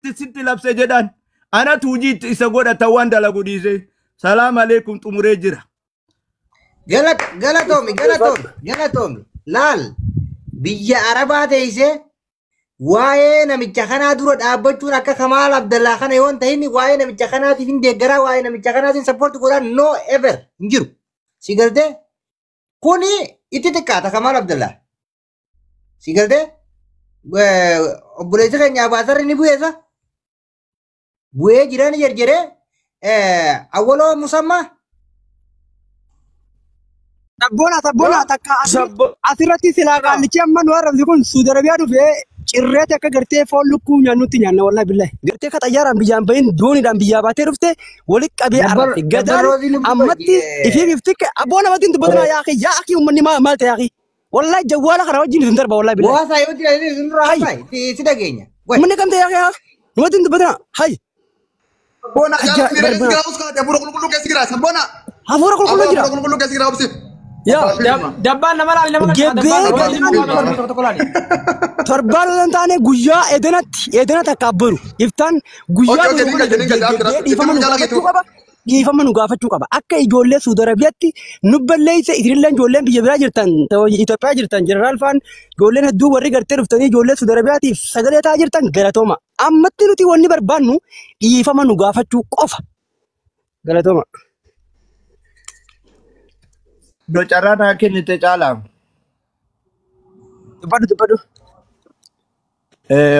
Sitti labse jedhaan. Anatu hojii isa godhata waan dalagu dhiise. Salaam aleekum, xumuree jira. Galatoomi, galatoomi, galatoomi. Laal, biyya Arabaa teessee waa'ee namicha kanaa dura dhaabbachuun akka Kamaal Abdallaa kana yoo hin ta'in, waa'ee namicha kanaatiif hin deeggaraa, waa'ee namicha kanaatiin support godhaa, no ever hin jiru. Si galtee, kuni itti xiqqaata Kamaal Abdallaa. Si galtee, obboleessi keenya Abaasarri ni bu'eessa. Bu'ee jiran jerjeree awwaloo musammaa. Sabboona, sabboona, takka asirratti silaa qaallichi amma nu arrabsi kun Suudi Arabiyaa dhufee cirreeti akka gartee foon lukkuu nyaannutti nyaanna, wallahi billahi. Gartee ka xayyaaraan biyyaan bahin, dooniidhaan biyyaa baatee dhufte walitti qabee arrabse. Gadaan ammatti ifiif iftikke abboo namatti hin dubbatinaa, yaa akhi, yaa akhi, uummanni maal ta'e, akhi? Wallahi jawwaala kana wajjin isin darba, wallahi billahi. Bu'aasaa yoo jira isin dura haasa'e si dhageenya. Uummanni kam ta'e, yaa akhi, namatti hin dubbatinaa, hay. Sabboona, jira hafuura qulqulluu keessa jira sabboona. Hafuura qulqulluu jira. Hafuura qulqulluu keessa jira, obsiif. Yaa. Dabbaan nama laali, nama Gebbee torbaan osoo hin taane guyyaa edenatti edena takka abbaru iftaan guyyaa dhiifama nu gaafachuu qaba. Dhiifama nu gaafachuu qaba. Akka ijoollee Suudi Arabiyaatti nu balleeyse, isinillee ijoolleen biyya biraa jirtan, Itoophiyaa jirtan, jeneraal faan, ijoolleen hedduu warri gartee dhuftanii ijoollee Suudi Arabiyaatiif sagalee ta'aa jirtan, galatooma. Ammatti nuti wanni barbaannu dhiifama nu gaafachuu qofa. Galatooma. Iddoo carraa naa kennite caalaa. Dubbadhu, dubbadhu.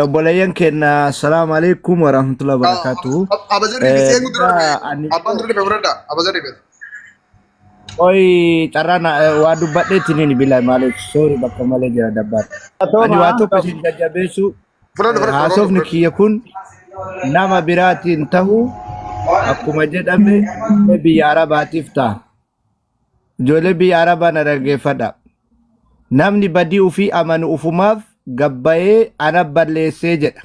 Obboleeyyan keenya, assalaamu alaikum warahmatullahi wabarakatuh. Abazarri fi seengu dura dhufe. Abbaan dura dhufe, fudhadha. Abazarri fi. Oi, carraa waa dubbadheetiin bilaa maaliif, sorry, bakka malee jira dabbaan. Ani waa tokko isin jajjabeessu, haasofni kiyya kun nama biraatiin tahu, akkuma jedhame biyya Arabaatiif ta'a. Ijoollee biyya Arabaa na dhaggeeffadha. Namni badii ofii amanu ufumaaf gabbayee ana balleessee jedha.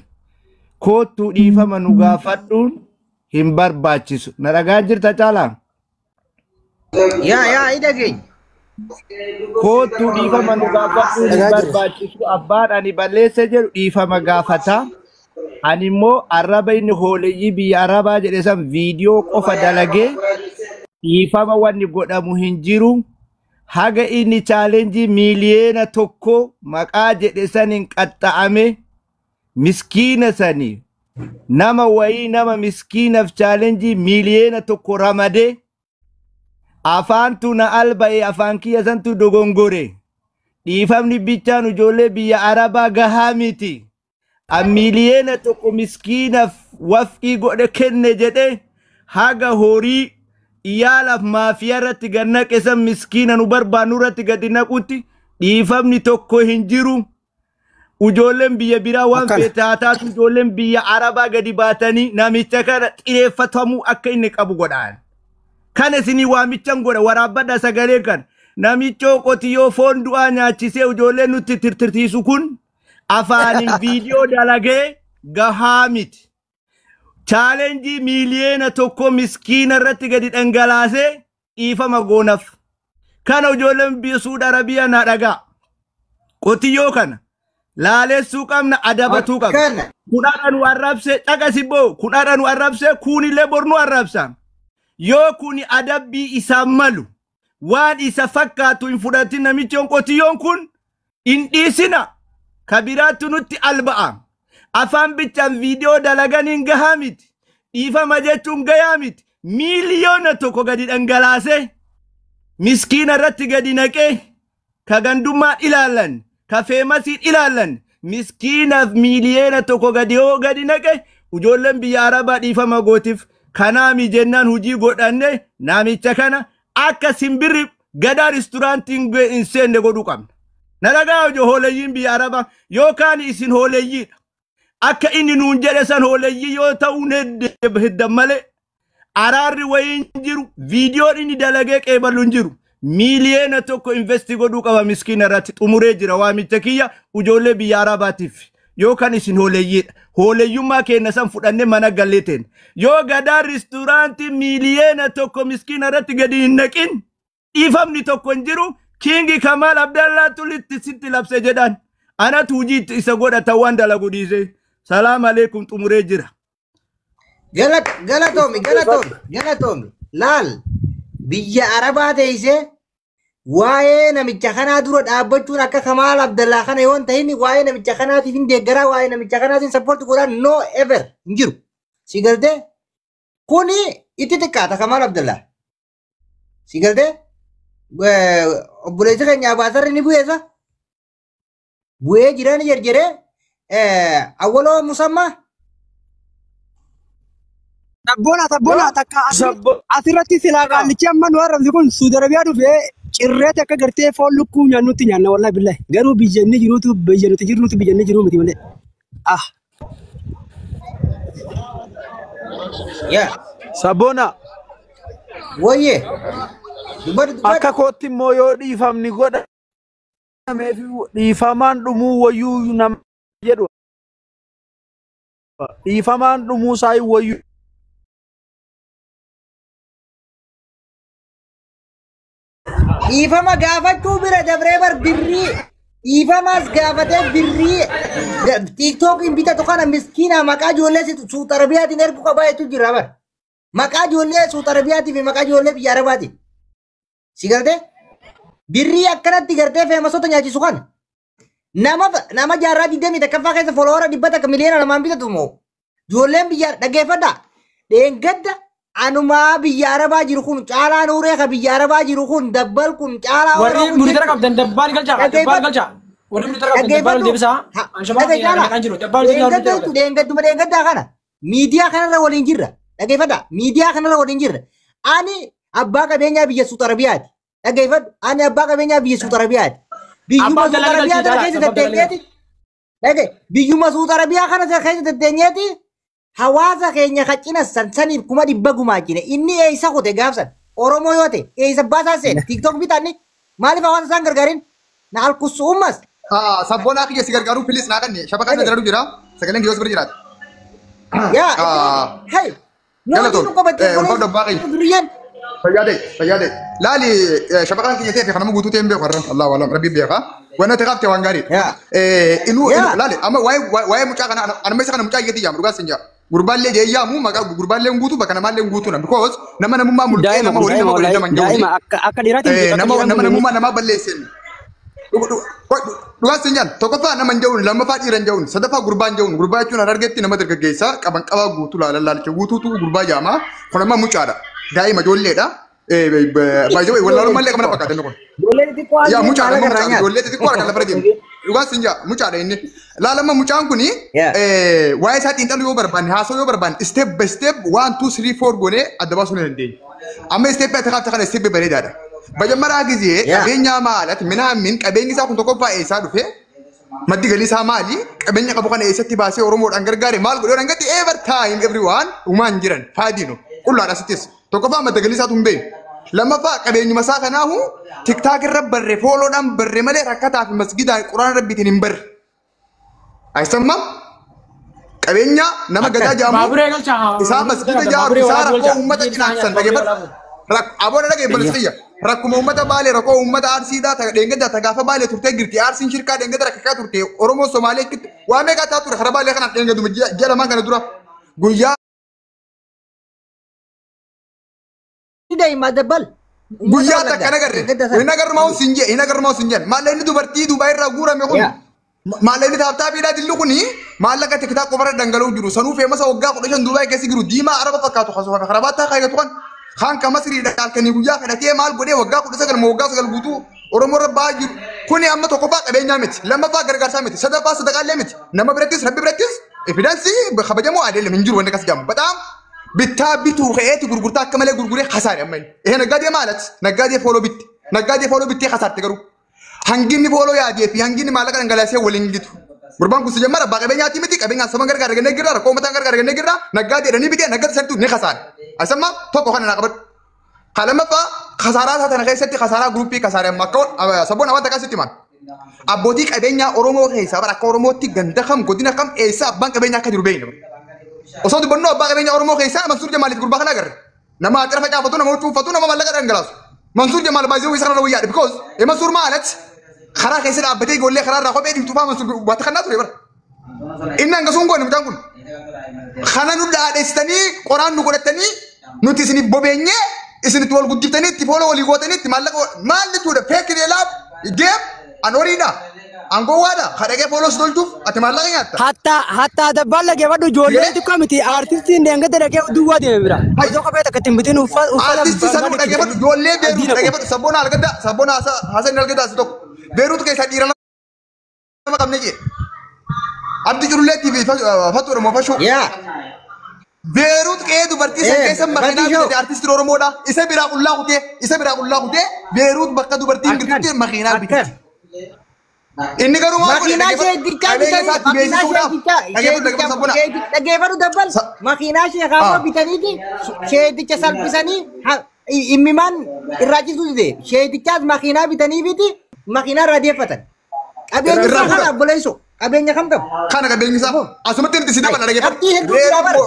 Koottuu dhiifama nu gaafadhuun hin barbaachisu. Na dhagaa jirta, caalaa? Yaa, yaa, ni dhageenya. Koottuu dhiifama nu gaafadhuun hin barbaachisu. Abbaan ani balleesse jedhu dhiifama gaafata. Ani immoo arraba inni hooleyyii biyya Arabaa jedhe san viidiyoo qofa dalagee dhiifama wanni godhamu hin jiru. Haga inni challenge 1 miiliyoona maqaa jedhe saniin qaxxa'ame, miskiina sanii nama wayii, nama miskiinaaf challenge 1 miiliyoona ramadee, afaantu na alba'e, afaan kiyya santu dogongore, dhiifamni bichaan ijoollee biyya Arabaa gahaa miti. 1 miiliyoona miskiinaaf wafqii godhe kenne jedhe, haga horii iyaalaaf maafiyaa irratti gad naqe san miskiina nu barbaannu irratti gadi naqutti dhiifamni tokko hin jiru. Ijoolleen biyya biraa waan feete haa taatu, ijoolleen biyya Arabaa gadi baatanii namicha kana xireeffatamuu akka inni qabu godhaan. Kana isinii waamichan godha, waraabbadha sagalee kana. Namichoo qotiyyoo foon du'aa nyaachisee ijoolleen nutti tirtirtiisu kun afaanin viidiyoo dalagee gahaa miti. Challenge 1 miiliyoona miskiina irratti gadi dhangalaasee dhiifama goonaaf. Kana ijoolleen biyya Suudi Arabiyaa na dhagaa. Qotiyyoo kana laalessuu qabna, adabatuu qabna. Kun har'a nu arrabse, caqasi boo, kun har'a nu arrabse, kunillee bor nu arrabsa. Yoo kuni adabbii isaan malu waan isa fakkaatu hin fudhatin, namichi qotiyyoon kun hin dhiisina. Ka biraatti nutti alba'a. Afaan bichaan viidiyoo dalaganiin gahaa miti. Dhiifama jechuun gahaa miti. 1 miiliyoona gadi dhangalaasee miskiina irratti gadi naqee, ka gandummaa ilaalan, ka famousiin ilaalan, miskiinaaf 1 miiliyoona gadi yoo gadi naqe, ijoolleen biyya Arabaa dhiifama gootiif. Kanaami jennaan hujii godhanne namicha kana akka simbirri gadaa restaurantiin hin seenne godhuu qabna. Na dhagaa, hojii hooleeyyiin biyya Arabaa yookaan isin hooleeyyiidha. Akka inni nuun jedhe san hooleeyyii yoo ta'uu heddan malee araarri wayii hin jiru, viidiyoon inni dalagee qeeballu hin jiru. 1 miiliyoona invest godhuu qaba miskiina irratti. Xumuree jira waamicha kiyya ijoollee biyya Arabaatiif. Yookaan isin hooleeyyiidha. Hooleeyyummaa keenya san fudhannee mana gallee teenya. Yoo gadaa restaurantii 1 miiliyoona miskiina irratti gadi hin naqin, dhiifamni tokko hin jiru. Kingi Kamaal Abdallaa tulitti sitti labse jedhaan. Anatu hojii isa godhata waan dalagu dhiise. Salaam aleekum xumuree jira. Galatoomi galatoomi galatoomi laal biyya Arabaa teessee waa'ee namicha kanaa dura dhaabbachuun akka Kamaal Abdallaa kana yoo hin tahin waa'ee namicha kanaatiif hin deeggaraa waa'ee namicha kanaatiin support godhaa no ever hin jiru. Si galtee kuni itti xiqqaata Kamaal Abdallaa. Si galtee obboleessi keenya Abaasarri ni bu'eessa. Bu'ee jiraan jarjaree awwaloo musammaa. Tabboona tabboona takka asirratti silaa qaallichi amma nu arrabsi kun Suudi Arabiyaa dhufee cirreetti akka gartee foon lukkuu nyaannutti nyaanna wallahi billahi. Garuu biyya inni jiruutu biyya nuti jirruutu biyya inni jiruu miti malee. Ah. Yaa. Sabboona. Wayye. Dubbadhu dubbadhu. Akka kootti immoo yoo dhiifamni godhameef dhiifamaan dhumuu wayyuu nama jedhu. Dhiifamaan dhumuu isaa wayyuu. Dhiifama gaafachuu bira dabree bar birrii dhiifamas gaafatee birrii tiiktookiin bitatu kana miskiina maqaa ijoollee Suudi Arabiyaatiin ergu qabaa jechuun jira bar. Maqaa ijoollee Suudi Arabiyaatii fi maqaa ijoollee biyya Arabaatiin. Si galtee? Birrii akkanatti gartee feemasota nyaachisu kana. Nama jaarraa 21ffaa keessa folowara 100 miliyoona 2 bitatu moo? Ijoolleen biyya dhaggeeffadhaa. Dheengadda anumaa biyya Arabaa jiru kun caalaa nuuree ka biyya Arabaa jiru kun dabbal kun caalaa Warri monitor qabdan dabbaan galchaa dabbaan galchaa. Warri monitor qabdan dabbaan deebisaa. Anshabaa kan jiru dabbaan deebisaa. Dheengadduma dheengaddaa kana miidiyaa kanarra waliin jirra. Dhaggeeffadhaa miidiyaa kanarra waliin jirra. Ani abbaa qabeenyaa biyya Suudi Arabiyaati. Dhaggeeffadhu ani abbaa qabeenyaa biyya Suudi Arabiyaati. Biyyuma Suudi Arabiyaa kana keessa deddeebi'eeti. Dhagge biyyuma Suudi Arabiyaa kana keessa deddeebi'eeti. Hawaasa keenya kaccina sansaniif 100,000 gumaachine inni eessa kute gaafsan Oromoo yoo ta'e eessa baasaa seene tiiktook bitanni maaliif hawaasa isaan gargaarin na alkussu ummas. Sabboonaa kiyya si gargaaruu pilis naa kanne shabakaa kana jiraatu jira sagaleen kiyyoos bira jiraata. Yaa hay Galatoon ulfaaf dabbaa qiyya. Fayyaadee fayyaadee laali shabakaan kiyya ta'e fi kanama guutuu ta'e hin beeku har'a Allahu alam rabbi beeka. Wanna ta'e qabte waan gaarii. Inuu laali amma waa'ee mucaa kana anuma isa kana mucaa iyyatti jaamu dhugaas hin jaamu. Gurbaallee jeeyyamu maqaa gurbaallee guutuu bakka namaallee guutuu na because nama namummaa mul'ee nama horii nama godhe nama hin Daa'ima akka dhiiraatti nama namummaa namaa balleesseen. Dhugaas hin jaan tokkoffaa nama hin ja'uun lammaffaa dhiira hin ja'uun sadaffaa gurbaa hin ja'uun gurbaa jechuun harargeetti nama dargaggeessa qaban qabaa guutuu laalacha guutuutu gurbaa jaama kun amma mucaadha daa'ima ijoolleedha. Baay'ee wallaalummaa illee qabna fakkaata inni kun. Yaa mucaadha amma mucaadha ijoollee xixiqqoo harka lafa deemu. Dhugaas hin jaa mucaadha inni. Laalamma mucaan kuni waa'ee isaa xiinxaluu yoo barbaanne haasoo yoo barbaanne step by step 1 2 3 4 goonee adda baasuu ni dandeenya. Amma step ati kaafte kana step bareedaadha. Bajammaraa gizee qabeenyaa maalat minaamin qabeenyi isaa kun tokkoffaa eessaa dhufe maddi galii isaa maali qabeenya qabu kana eessatti baasee Oromoodhaan gargaare maal godhee dhangatti every time everyone uumaan jiran faadiinu qullaadha asittis tokkoffaa madda galii isaatu hin beeknu. Lammaffaa qabeenyuma isaa kanaahu tiktaak irra barre fooloodhaan barre malee rakkataa fi masgidaan quraana rabbiitiin hin barre. Ayisamma qabeenya nama gadaa jaamu isaa masgida jaaru isaa rakkoo uummata cinaaksan dhaggeeffadhu. Aboona dhaggeeffadhu xiyya. Rakkuma uummata baalee rakkoo uummata arsiidhaa dheengaddaa tagaafa baalee turtee girti arsiin shirkaa dheengadda rakkakaa turte Oromoo Somaalee waa meeqaa taa ture karaa baalee kanaaf dheengaduma ji'a lamaan kana dura guyyaa. Daa'ima dabbal. Guyyaa takka nagarre. Hin agarru siin jee hin agarru siin jeen. Maallaqni dubartii Dubaay irraa guurame kun. Maallaqni taaptaapiidhaa dillu kuni maallaqa tiktaa qofarra dhangala'uu jiru. Sanuu feemasa waggaa 15 Dubaay keessa jiru diimaa araba fakkaatu kasuma karabaattaa kaayyatu kan. Kaan ka Masriidha halkanii guyyaa kadhatee maal godhee waggaa 19 moo waggaa 9 guutuu Oromoo irra ba'aa jiru. Kuni amma tokkoffaa qabeenyaa miti. Lammaffaa gargaarsaa miti. Sadaffaa sadaqaallee miti. Nama birattis rabbi birattis evidensii kabajamoo adeelem hin jiru wanni akkas jedhamu. Bataam bittaa bituu ka'eeti gurgurtaa akka malee gurguree kasaare amma inni. Ehee naggaadee maalat? Naggaadee fooloo bitti. Naggaadee fooloo bittee kasaarte garuu. Hanginni fooloo yaadee fi hanginni maallaqa dhangalaasee waliin gitu. Gurbaan kun si jammara abbaa qabeenyaati miti qabeenyaan saban gargaara gannee girraa rakkoo uummataan gargaara gannee girraa naggaadeedhanii bitee naggaadee santu ni kasaare. Asamma tokko kana naa qabadhu. Lammaffaa kasaaraa isaa tana keessatti kasaaraa guruppii kasaare amma akka sabboon hawaasa akkasitti himan. Abbootii qabeenyaa Oromoo keessaa bara akka Oromootti ganda kam godina kam eessa abbaan qabeenyaa akka jiru beekna. Osoo dubbannoo abbaa qabeenyaa Oromoo keessaa Mansuur Jamaaliif gurbaa kana agarre. Nama axira facaafatu, nama huccuu uffatu, nama maallaqa dhangalaasu. Mansuur Jamaal baay'ee isa kana wayyaadha because Mansuur maalat karaa keessa dhaabbatee ijoollee karaa irraa kophee dhiibtu fa'aa Mansuur waata kannaa ture bara. Inni hanga sun goone mucaan kun. Kana nu dhaadheessitanii qoraan nu godhatanii nuti isiniif bobeenyee isinitti wal guddiftanii itti fooloo walii gootanii itti maallaqa maal jechuudha feekii deelaaf geem an horiidha an gowwaadha kadhaqee fooloo si tolchuuf ati maallaqa nyaatta. Hatta dabbaan lageeffadhu ijoollee xiqqoo miti artistiin deengate dhaqee duwwaa deeme bira. Osoo kophee takka ittiin bitiin uffata Artistii sanuu dhageeffadhu ijoollee Beeruut dhageeffadhu sabboona algadda sabboona Hasan algadda asi tokko Beeruut keessaa dhiira lama qabne jee. Abdi Cululleetii fi Fattuudha moo Fashuu. Yaa. Beeruut qe'ee dubartii san keessa makiinaa bitate artistiin Oromoodha. Isa biraa qullaa kutee isa biraa qullaa kutee Beeruut bakka dubartiin jirtutti makiinaa bitate. Inni garuu maal godhe Makiinaa sheeddichaa bitanii makiinaa sheeddichaa dhaggeeffadhu dabbal makiinaa sheekaafoo bitaniiti sheeddicha salphisanii immimaan irraa cisuu dide sheeddichaas makiinaa bitaniifiti makiinaa irraa deeffatan. Qabeenya isaa kana obboleessu qabeenya kam qabu? Kana qabeenyi isaa asumatti nuti si dabala dhaggeeffadhu. Qabxii hedduu biraa bara.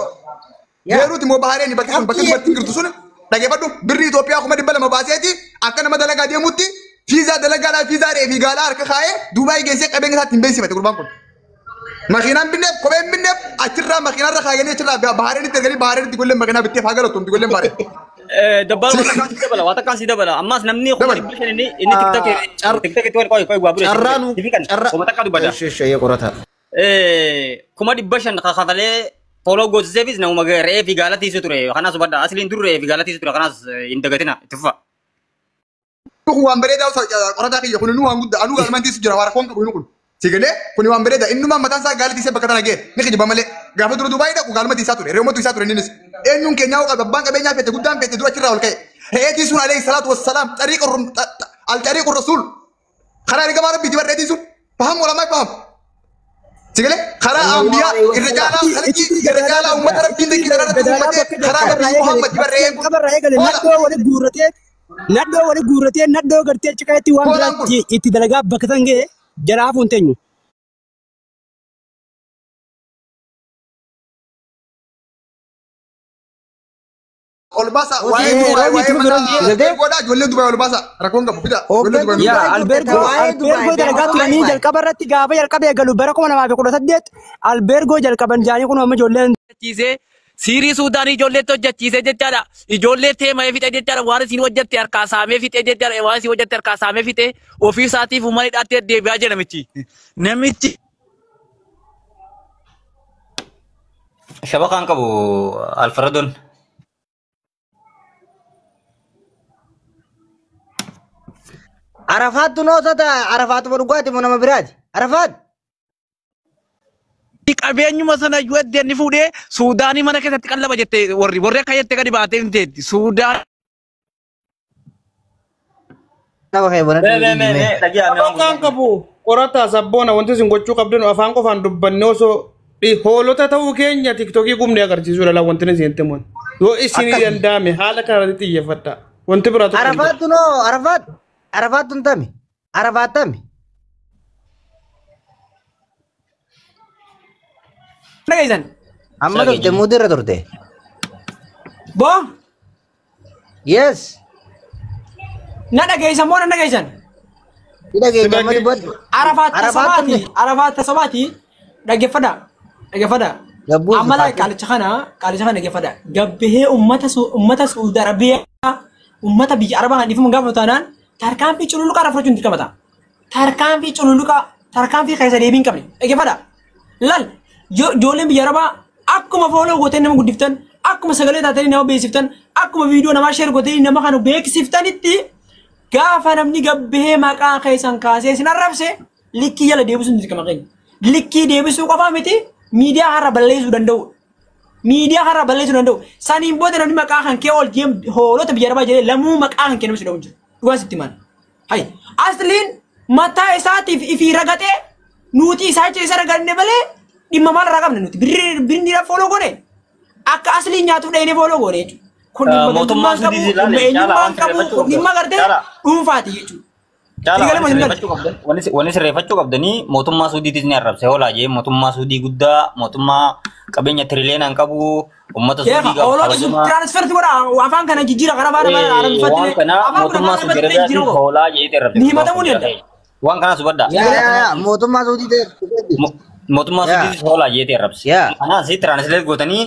Beeruut immoo Bahareen bakki sun bakka dubartiin jirtu sun dhaggeeffadhu birri Itoophiyaa 200,000 baaseeti akka nama dalagaa deemutti fiizaa dalagaadhaa fiizaa re'ee fi gaalaa harka kaa'ee Dubaay geessee qabeenya isaatti hin beeksifate gurbaan kun. Makiinaan binneef kopheen binneef achirraa makiinaarra kaayanii achirraa Bahareenitti erganii Bahareenitti golleen makiinaa bitteef haa galatu golleen Bahareen. Dabbal waa takkaan si dabala ammas namni 500,000 inni tiktokitti wal qoy waa bure Carraanu kuma takka dubbata. Ishee qorata. 500,000 kakafalee follow goosiseefis namuma re'ee fi gaala tiisu ture kanaas hubadha asliin dur re'ee fi gaala tiisu ture kanaas hin dagatina itti fufa. Kun waan bareedaa qorataa kiyya kun inni waan guddaa anuu gaalman tiisu jira waan rakkoon qabu inni kun. Si galee kun waan bareedaa innumaan mataan isaa gaala tiisee bakka tana ga'e ni kijiba malee gaafa dura Dubaayii dhaqu gaalma tiisaa ture re'uma tiisaa ture innis eenyuun keenyaa qaba abbaan qabeenyaa fete guddaan fete dura achirraa ol ka'e re'ee tiisuun alayhi salaatu wassalaam al xariiqu rasuul karaa ergamaa rabbiiti barree tiisuun faham walamaa faham. Si galee karaa ambiyaa irra caalaa kalaqii irra caalaa uummata rabbiin dinqii irratti uummatee karaa nabii Muhammad barree kun. Nadhoo wali guurratee nadhoo gartee cikaatti waan biraatti itti dalagaa bakka san ga'e jalaaf hin teenyu. Ol baasa waa'ee Dubaay waa'ee mana albeergoodha ijoolleen Dubaay ol baasa rakkoon qabu fida ijoolleen Dubaay. Yaa albeergoo dalagaa turanii jalqaba irratti gaafa jalqaba eegalu bara 2018 albeergoo jalqaban jaanii kun amma ijoolleen. Siirii Suudaanii ijoolleetti hojjechiise jechaadha. Ijoollee teema'ee fixe jechaadha. Waan isin hojjette harkaa saamee fixe jechaadha. Waan isin hojjette harkaa saamee fixe ofii isaatiif uummanni hidhaatti deebi'aa jira namichi. Namichi. Shabakaan qabu Alfredoon. Arafaattu noosota Arafaatuma dhugaati moo nama biraati? Arafaat. Qabeenyuma sana iyyuu eddeen ni fuudhee Suudaanii mana keessatti qallaba jette warri warri akka jette gadi baatee hin teetti Suudaan. Afaan qabu qorataa sabboona wanti isin gochuu qabdan afaan qofaan dubbanne osoo hoolota ta'uu keenya tiktokii gumnee agarsiisuudha laa wanti isin itti himan. Yoo isinii danda'ame haala kanarratti xiyyeeffadha. Wanti biraa tokko. Arafaattu noo Arafaat Arafaattu hin tami Arafaat tami. Dhageessan. Amma turte muudirra turte. Boo. Yes. Na dhageessan moo na dhageessan? Si dhageenya amma dubbadhu. Arafaat tasabaati dhaggeeffadha. Dhaggeeffadha. Amma laa qaalicha kana dhaggeeffadha. Gabbahee uummata Suudi Arabiyaa uummata biyya Arabaa kan dhiifamu gaafa taanaan tarkaanfii cululuqaa irraa fudhachuun dirqama ta'a. Tarkaanfii cululuqaa tarkaanfii keessa deebii hin qabne dhaggeeffadha. Lal ijoolleen biyya Arabaa akkuma fooloo gootee nama guddiftan akkuma sagalee taatanii nama beeksiftan akkuma viidiyoo namaa sheer gootanii nama kana beeksiftanitti gaafa namni gabbahee maqaa keessan kaasee isin arrabse likkii jala deebisuun dirqama keenya. Likkii deebisuu qofaa miti miidiyaa har'a balleessuu danda'u. Miidiyaa har'a balleessuu danda'u. Saniin booda namni maqaa kan kee ol jeem hoolota biyya Arabaa jedhee lamuu maqaa kan kee namni si dha'u hin jiru. Dhugaan sitti himan. Hayi asliin mataa isaatiif ifii ragatee nuti isaa jecha isa raganne malee dhimma maal irraa qabna nuti birrii fooloo goone akka asliin nyaatuuf dhahine fooloo goone jechuudha. Kun dhimma Mootummaa gantummaan qabu, Suudii dhimma eenyummaan caalaa qabu, kun dhimma gartee dhuunfaati jechuudha. Caalaa wanni sirreeffachuu qabdanii mootummaa Suudiitis ni arrabse hoolaa jee mootummaa Suudii guddaa mootummaa qabeenya tiriliyoonaan qabu uummata Suudii Jeeqa hoolota sun tiraansferti godha afaan kana jijjiira karaa afaan Waan Arabiffatti kana mootummaa Suudii Arabiyaatiif hoolaa jeetti arrabse. Ni himatamuu ni danda'a. Waan kanas hubadhaa. Yaa mootummaa Suudii ta'e. Mootummaa Suudiitis hoolaa jeetee arrabse. Kanaas translate gootanii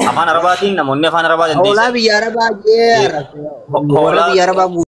afaan Arabaatiin namoonni afaan Arabaa Hoolaa dandeessan. biyya Arabaa jee arrabse. Hoolaa biyya Arabaa.